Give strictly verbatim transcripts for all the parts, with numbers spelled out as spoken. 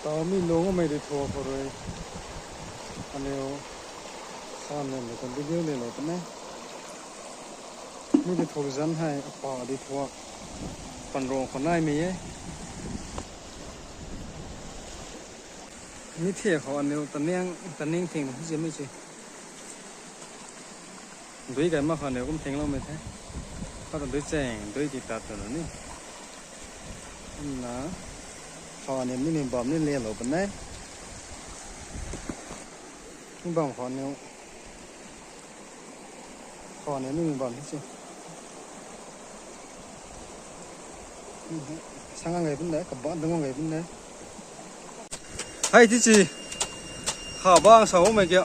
Tau mi lung mei di thuak khou rui. Aniu kha nen le kan video le lou kan e. Mi di thuak zan hei apa di thuak. Panrong khou naimei e. Mi thiak khou aniu taning, taning thing na hi zi mi si. Dui kai mak khou aniu kum thingloumei the. Kha ta dui cheng, dui ti tat ta na ni. Na, khou aniu mi ni bam ni le lou kan e. Mi bam khou aniu. Khou aniu mi ni bam ni si. Sang ang gay pun de, kabah dang ang gay pun de. Hei ti si. Kha bang sa mei kia.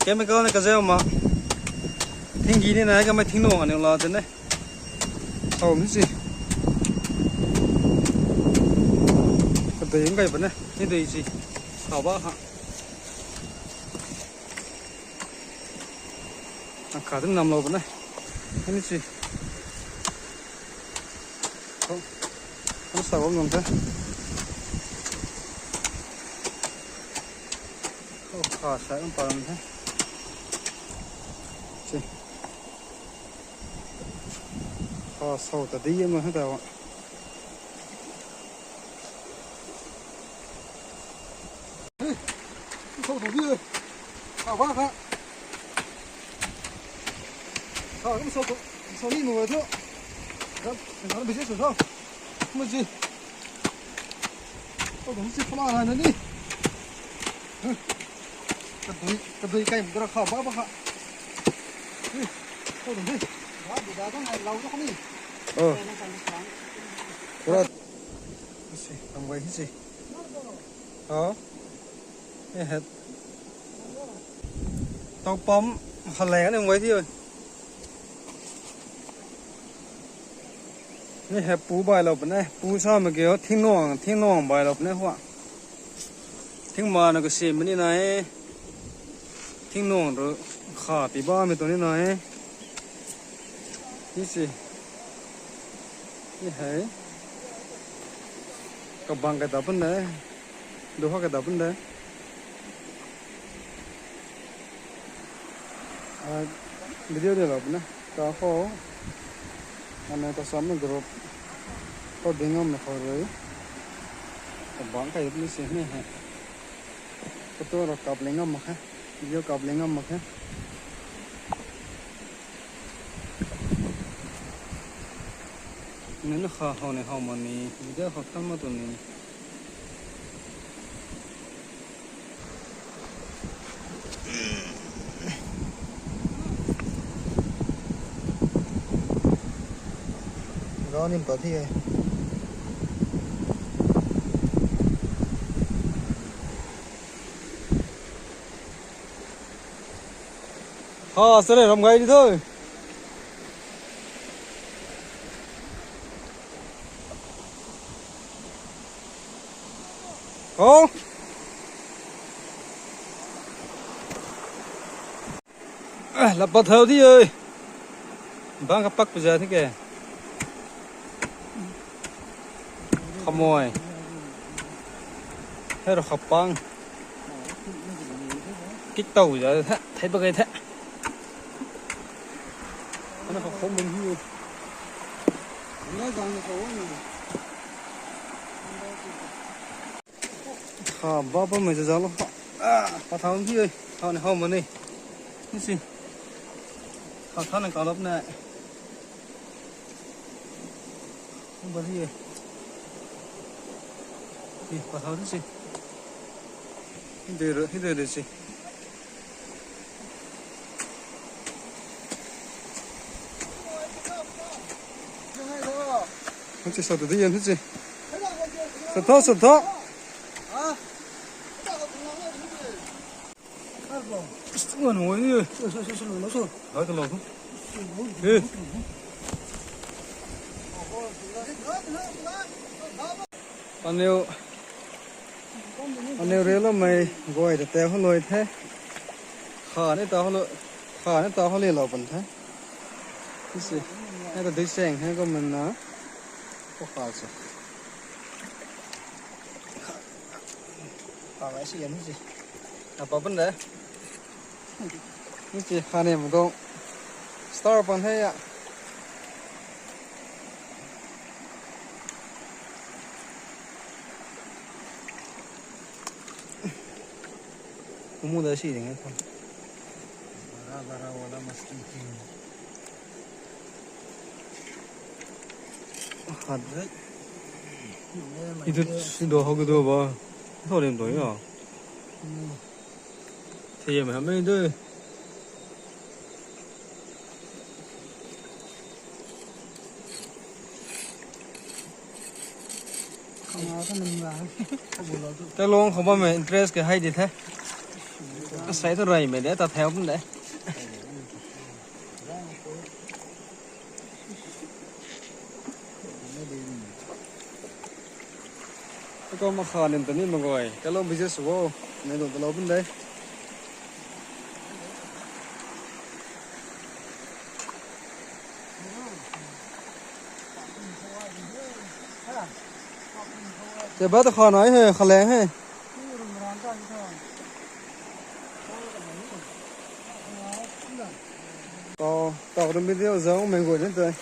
Chemical ni kazau ma. Thing gi ni na kamei thing nung aniu la te ne. Sa mi si. Kadei ang gay pun de. Ni dei si. Kha ba kha. Ang kha dun nam lou bam e. Ni si. Ang sa bam nung the. Kha sa ang param the. Si. Kha sa ta di yam na the ta. Hei, kum sou tu di e. Kha ba kha. Kha kum sou tu, sou ni nu e tu. Kan, kan bisi sou sou. Kum si. Sou tu si kama na na ni. Hei. Kadui, kadui kai mdra kha ba ba kha. Hei. Sou tu si. Ba bu da dang ai lau tu kani. Oh. Pura. Si, ang bai si. Hau. E het. Tau pam haleng ni ngoi thi oi. Ni het pu bai lou pune. Pu sa ma kio thing nung, thing nung bai lou pune hua. Thing ma na ko si mani na e. Thing nung ru kha ti ba mi tu ni na e. Ni si. Ni hei. Kabang kai ta pun de. Duha kai ta pun de. A, video de lou pune. Ta khou. Ane ta sam na group. Khou ding ngam na khou rui. Kabang kai ni si ni hei. Photo ro kap le ngam mak khe. Video kap le ngam mak khe. Nana kha hau ni hau ma ni, video khou than ma tu ni. Gau nim ta thi e. Ha, sare ram gai di tho. Ho. Ah, lap pat thau di oi. Bang ka pak puja thi ke. Khamoi. Hei ro khapang. Kik tau za the, thei ba kai the. Ana kha khom bun hi. Kha ba ba mai za za lo. Ah, pa thau hi oi. Thau ni hau ma ni. Ni si. Kha thau ni ka lap na. Bari e. Ni, pa thau si. Hindoi ru, hindoi ru si. Hei si, sa tu di yan, hei si. Sa tho, sa tho. Ngan hoi ni. Hai ka lo. Eh. Aniu, aniu rui lou mei guay ta tau hou lui the. Kha ni tau hou lui, kha ni tau hou lui lou pan the. Ni si. Hei ta dui seng hei ko man na. Ko kha si. Ai si yan si. Apa pun de. Ni si khane mudong. Star pan he ya. Kumu da si ding e. Bara bara wala masti ki. Hat. Itu sido ho kido ba. Tho rim to ya. Thei me hame de. Talong khou bammei interest ke hei di the. Asei thu reymei de ta theu pun de. Kou makha nim ta ni magoi. Talou business wo. Nei do talou pun de. Te ba ta kha nai he, khaleng he. Kou, kou ta video zauc mei guay ni tei.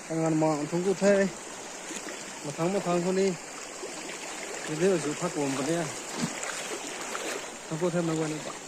Kangan ma thungc ku the. Mathang mathang khou ni. Video zu phat kuam puni. Thungc ku the mei guay ni ta.